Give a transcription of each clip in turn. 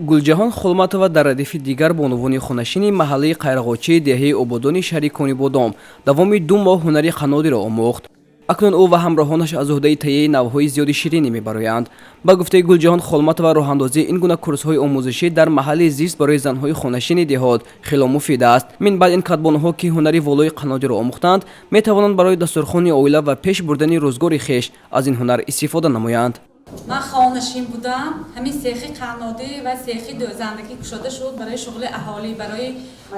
Гулҷаҳон Холматова дар радифи дигар бонувони хонашини маҳаллаи Қайрағочии деҳаи Ободони шаҳри Конибодом давоми 2 моҳ ҳунари қаннодиро омӯхт. Акнун ӯ ва ҳамроҳонаш аз уҳдаи таҳияи навъҳои зиёди ширинӣ мебароянд. Ба гуфтаи Гулҷаҳон Холматова, роҳандозии ин гуна курсҳои омӯзишӣ дар маҳалли зист барои занҳои хонашини деҳот хело муфид аст. Мин баъд ин кадбонуҳо, ки ҳунари волои қаннодиро омӯхтанд, метавонанд барои дастурхони оила ва пеш бурдани рӯзгори хеш аз ин ҳунар истифода намоянд. Ман хонашин будам. Ҳамин сехи қаннодӣ ва сехи дӯзандагӣ кушода шуд барои шуғли аҳолӣ, барои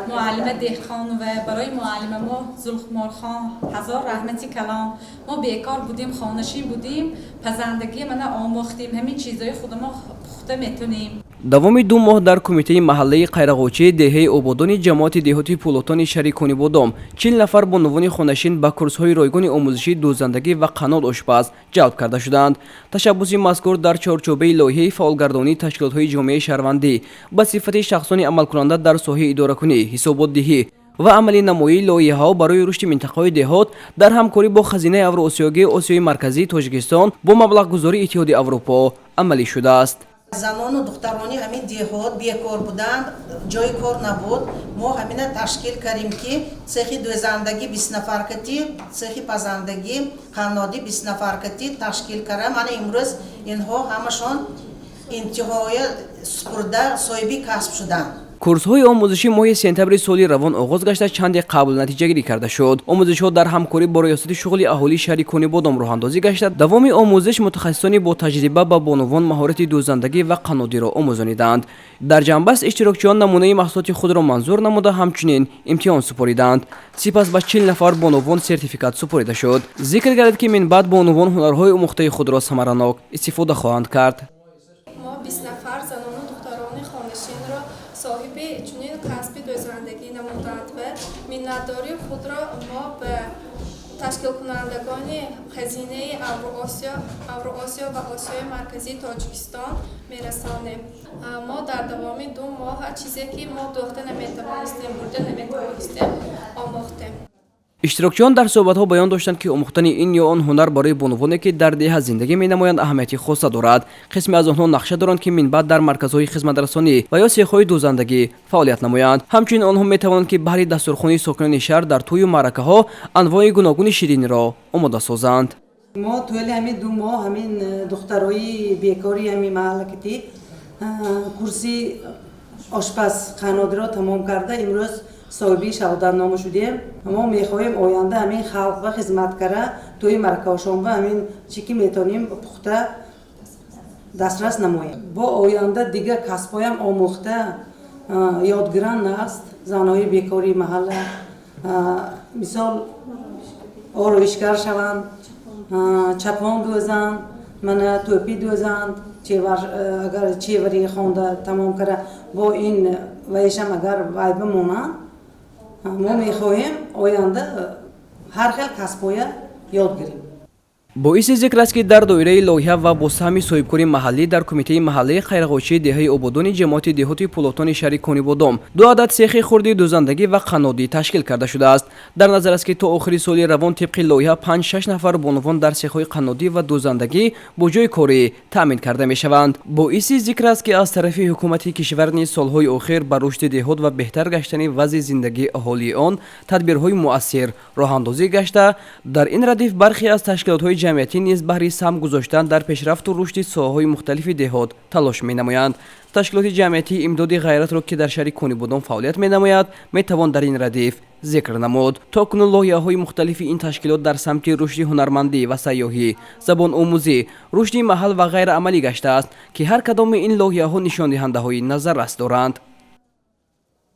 муаллима Деҳқон ва барои муаллима мо Зулхуморхон ҳазор раҳмати калон. Мо бекор будем, хонашин будем, пазандагӣ мана омӯхтем, ҳамин чизҳои худамо пухта метунем. Давоми 2 моҳ дар кумитаи маҳаллаи Қайрағочии деҳаи Ободони ҷамоати деҳоти Пулотони шаҳри Конибодом 40 нафар бонувони хонашин ба курсҳои ройгони омӯзишии дӯзандагӣ ва қаннод ошпаз ҷалб карда шуданд. Ташаббуси мазкур дар чорчӯбаи лоиҳаи фаъолгардонии ташкилотҳои ҷомеаи шаҳрвандӣ ба сифати шахсони амалкунанда дар соҳаи идоракунӣ, ҳисоботдиҳӣ ва амалӣ намоии лоиҳаҳо барои рушди минтақаҳои деҳот дар ҳамкорӣ бо Хазинаи Авроосиёгии Осиёи Марказии Тоҷикистон бо маблағгузории Иттиҳоди Аврупо амалӣ шудааст. Занону духтарони ҳамин деҳот бекор буданд, ҷои кор набуд. Мо ҳамина ташкил кардем, ки цехи дӯзандагӣ 20 нафар кати, цехи пазандагӣ, қаннодӣ 20 нафар кати ташкил кардам. Мана имрӯз инҳо ҳамашон интиҳоя супурда, соҳиби касб шуданд. Курсҳои омӯзишӣ моҳи сентябри соли равон оғоз гашта, чанде қабл натиҷагирӣ карда шуд. Омӯзишҳо дар ҳамкорӣ бо Риёсати шуғли аҳолии шаҳри Конибодом роҳандозӣ гашта, давоми омӯзиш мутахассисони ботаҷриба ба бонувон маҳорати дӯзандагӣ ва қаннодиро омӯзониданд. Дар ҷамъбаст иштирокчиён намунаи маҳсулоти худро манзур намуда, ҳамчунин имтиҳон супориданд. Сипас ба 40 нафар бонувон сертификат супорида шуд. Зикр гардид, ки минбаъд бонувон ҳунарҳои омӯхтаи худро самаранок истифода хоҳанд кард. Мо 20 нафар занону духтарони хонашинро соҳиби чунин касби дӯзандагӣ намуданд ва миннатдории худро мо ба ташкилкунандагони Хазинаи Авроосиё ва Осиёи Марказии Тоҷикистон мерасонем. Мо дар давоми 2 моҳ чизе ки мо дӯхта наметавонистем, бурда наметавонистем, омӯхтем. Иштирокчиён дар суҳбатҳо баён доштанд, ки омӯхтани ин ё он ҳунар барои бонувоне, ки дар деҳа зиндагӣ менамоянд, аҳамияти хоса дорад. Қисме аз онҳо нақша доранд, ки минбаъд дар марказҳои хизматрасонӣ ва ё сехҳои дӯзандагӣ фаъолият намоянд. Ҳамчунин онҳо метавонанд, ки баҳри дастурхони сокинони шаҳр дар тӯю маъракаҳо анвои гуногуни шириниро омода созанд. Мо тӯли ҳамин 2 моҳ ҳамин духтарои бекори ҳамин маҳаллакити курси ошпаз қаннодиро тамом карда, имрӯз соҳиби шаҳодатнома шудем. Мо мехоҳем оянда ҳамин халқ ба хизмат кара, тӯи маъракаҳошон ба ҳамин чӣ ки метавонем, пухта дастрас намоем. Бо оянда дигар касбҳоям омӯхта ёдгиран аст. Занҳои бекори маҳалла, мисол, ороишгар шаванд, чапон дӯзанд, мана тӯпӣ дӯзанд, агар чевари хонда тамом кара, бо ин вайшам агар вай бимонанд, мо мехоҳем оянда ҳар хел касбҳоя ёд гирем. Боиси зикр аст, ки дар доираи лоиҳа ва бо саҳми соҳибкори маҳаллӣ дар кумитаи маҳаллаи Қайрағочии деҳаи Ободони ҷамоати деҳоти Пулотони шаҳри Конибодом ду адад сехи хурди дӯзандагӣ ва қаннодӣ ташкил карда шудааст. Дар назар аст, ки то охири соли равон тибқи лоиҳа панҷ-шаш нафар бонувон дар сехҳои қаннодӣ ва дӯзандагӣ бо ҷойи корӣ таъмин карда мешаванд. Боиси зикр аст, ки аз тарафи ҳукумати кишвар низ солҳои охир ба рушди деҳот ва беҳтар гаштани вазъи зиндагии аҳолии он тадбирҳои муассир роҳандозӣ гашта, дар ин радиф бархе аз ташкилотҳои ҷамъиятӣ низ баҳри саҳм гузоштан дар пешрафту рушди соҳаҳои мухталифи деҳот талош менамоянд. Ташкилоти ҷамъиятии «Имдоди ғайратро», ки дар шаҳри Конибодом фаъолият менамояд, метавон дар ин радиф зикр намуд. То кунун лоиҳаҳои мухталифи ин ташкилот дар самти рушди ҳунармандӣ ва сайёҳӣ, забономӯзӣ, рушди маҳал ва ғайра амалӣ гаштааст, ки ҳар кадоми ин лоиҳаҳо нишондиҳандаҳои назаррас доранд.